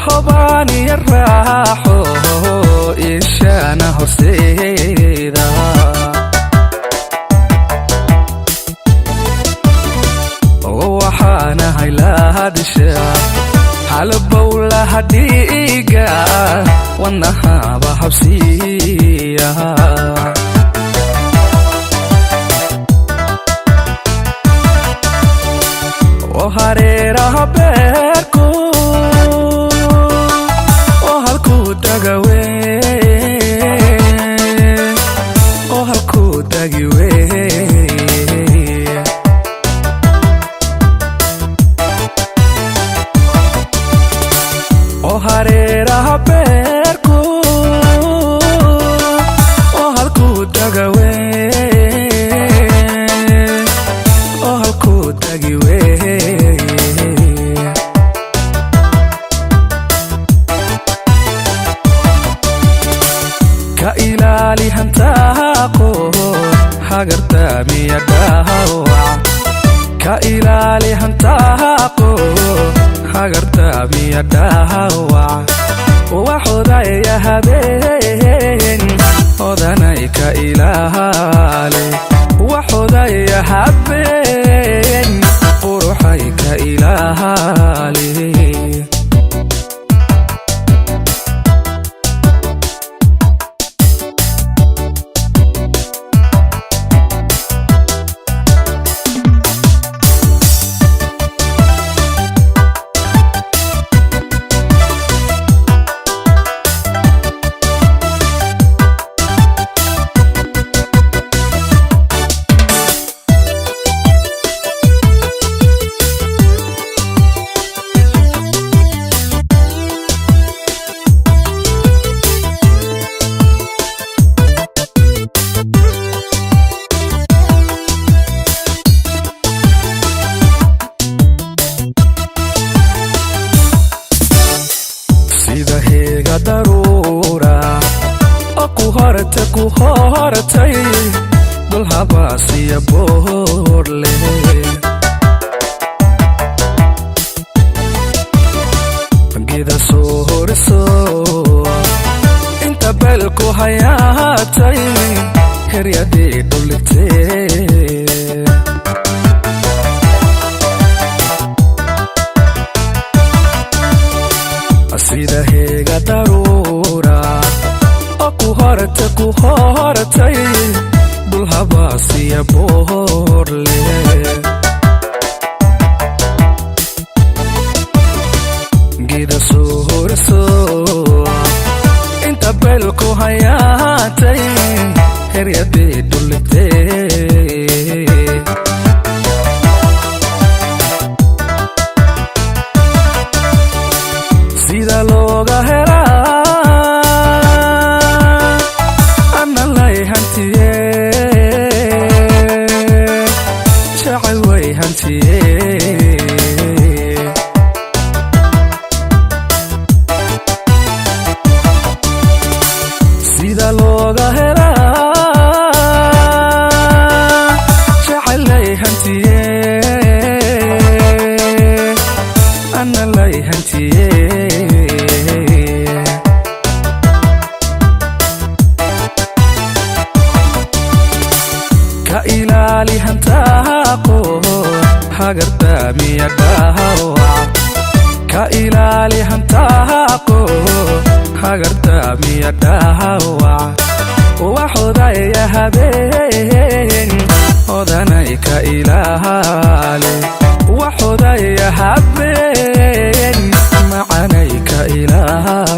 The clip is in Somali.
Hobaaniya raaxo ishana horseeda. Waxaanahay lahadisha halbowlaha dhiiga, wadnahaba habsiiya. Oo hareeraha beerku oo halkuu dagawe, oo halkuu dagi wey. Oo hareeraha beerku oo halkuu dagawe, oo halkuu dagi wey. Ka ilaali hantaaqo hagartaamiya dhaawac, ka ilaali hantaaqo hagartaamiya dhaawac. Waxodaya habeen odanay, ka ilaali. Waxodaya habeen quruxay, ka ilaali. Sida heega daruura oo ku horta ku hortay dul habaasiya boorle, gida soo horiso inta beelku hayaatay heryadii dhuligtee. Sida heega daruura oo ku horta ku hortay dul habaasiya boorle, gida soo horiso inta beelku hayaatay heryadii dhuligtee. Sida looga helaa ana lay hantiye, jecel way hantiye. Sida looga helaa jecel lay hantiye, ana lay hantiye. Ka ilaali hantaaqo hagartaamiya dhaawac, ka ilaali hantaaqo hagartaamiya dhaawac. Waxodaya habeen odanay, ka ilaali. Waxodaya habeen macanay, ka ilaali.